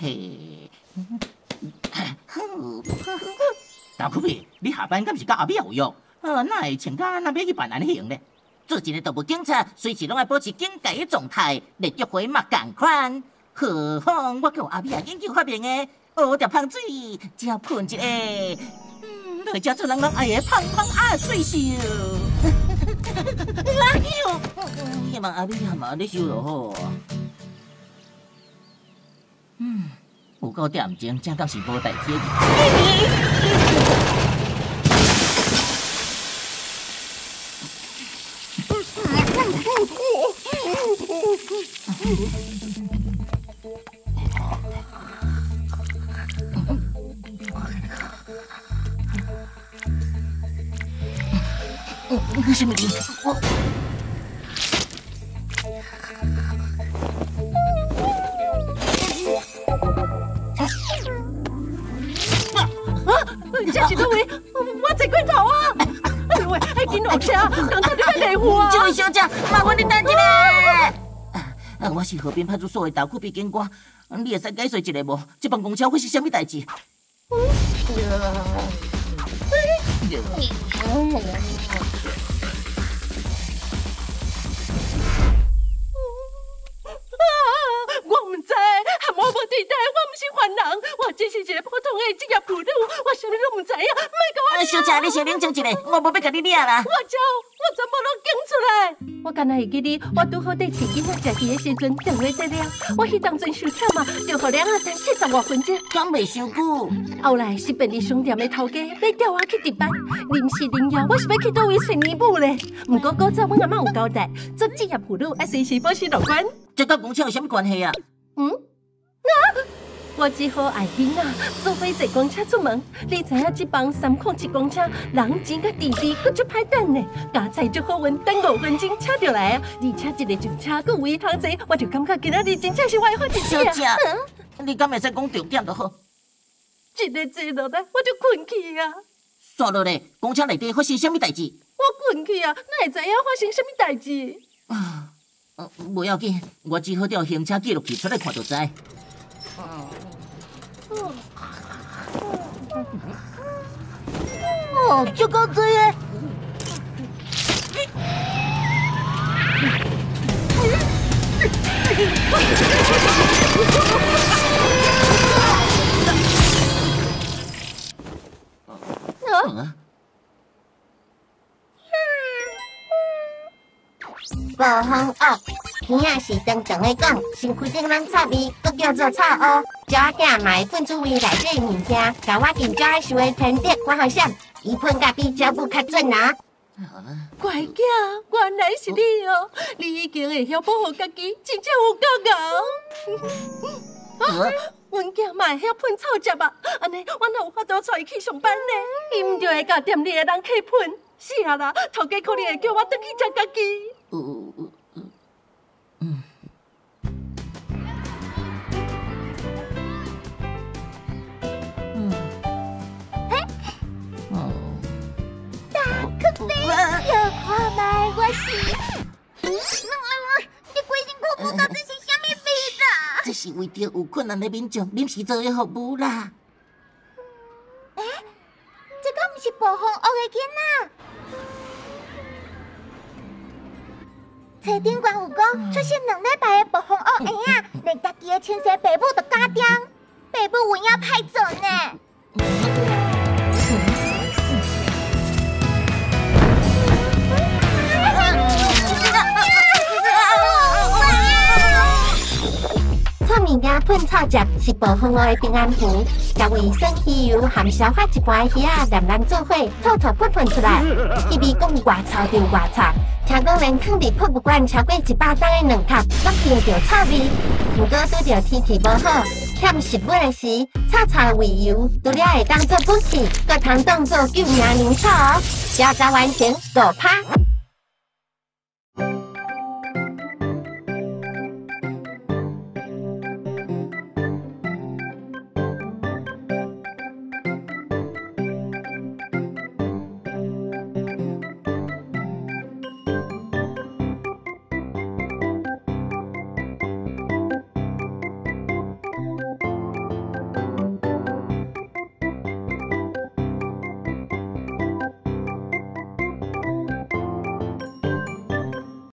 嘿，大苦皮，你下班敢是佮阿美有约？哪會穿甲若欲去辦案彼型咧？做一个动物警察，隨時攏愛保持警戒的狀態，連約會嘛仝款。何況我閣有阿美仔研究發明的烏蝶芳水，只要噴一下，就會成做人攏愛的芳芳仔水秀。哎呦，希望阿美仔嘛按呢想就好。有夠點鐘，這敢是無代誌。什麼？這是佗位？我坐過頭啊！哎喂，緊落車，剛才你欲迷糊啊！這位小姐，麻煩你等一下。我是河邊派出所的大苦逼警官，你會使解釋一下無？這班公車發生啥物代誌？我毋知，含我無對待，我毋是犯人，我只是一个普通的職業婦女，我啥物攏毋知影，莫共我。小姐，你先冷靜一下，我無欲共你掠啦。我走，我全部攏講出來。我敢若會記得，我拄好佇飼囡仔食魚的時陣，電話接了，我彼當陣傷忝啊，就予兩仔等70外分鐘。敢袂傷久？後來是便利商店的頭家欲調我去值班，臨時臨要，我是欲去佗位揣姨母咧。毋過古早阮阿嬤有交代，做職業婦女愛隨時保持樂觀。這佮公車有啥物關係啊？我只好愛囡仔做伙坐公車出門。你知影這班307公車，人錢佮弟弟閣足歹等呢。加菜足好運，等5分鐘車就來啊！而且一个上車閣有位通坐，我就感覺今仔日真正是我的好日子啊！小姐，你敢會使講重點就好。一个坐落來，我就睏去啊！煞落來，公車內底發生啥物代誌？我睏去啊，哪會知影發生啥物代誌？無要緊，我只好調行車記錄器出來看就知。哦，這夠濟的！暴風屋，耳仔是長長的講，身軀頂攏臭味，閣叫做臭烏。鳥仔囝嘛會噴出胃內底物件，共我近鳥仔想的天敵看予閃，伊噴甲比鳥母較準啊！乖囝，原來是你哦！你已經會曉保護家己，真正有夠𠢕。阮囝嘛會曉噴臭汁啊！按呢，我哪有法度帶伊去上班呢？伊毋著會共店裡的人客噴。是啊啦，頭家可能會叫我轉去食家己。大可悲，有看覓我是？你規身軀無到底是啥物味啦？這是為著有困難的民眾臨時做的服務啦。欸，這敢毋是暴風屋的囡仔？冊頂懸有講，出生2禮拜的暴風屋嬰仔，連家己的親生爸母都敢刁，爸母有影歹做呢。臭物件噴臭汁是暴風屋的平安符，共胃酸魚油含消化一般的魚仔黏黏做伙，吐吐噴噴出來，彼味講偌臭就偌臭。聽講連囥佇博物館超過100冬的卵殼，攏聞著臭味。毋過拄著天氣無好，欠食物的時，臭臭胃油除了會當做武器，閣通當做救命糧草哦。調查完成5趴。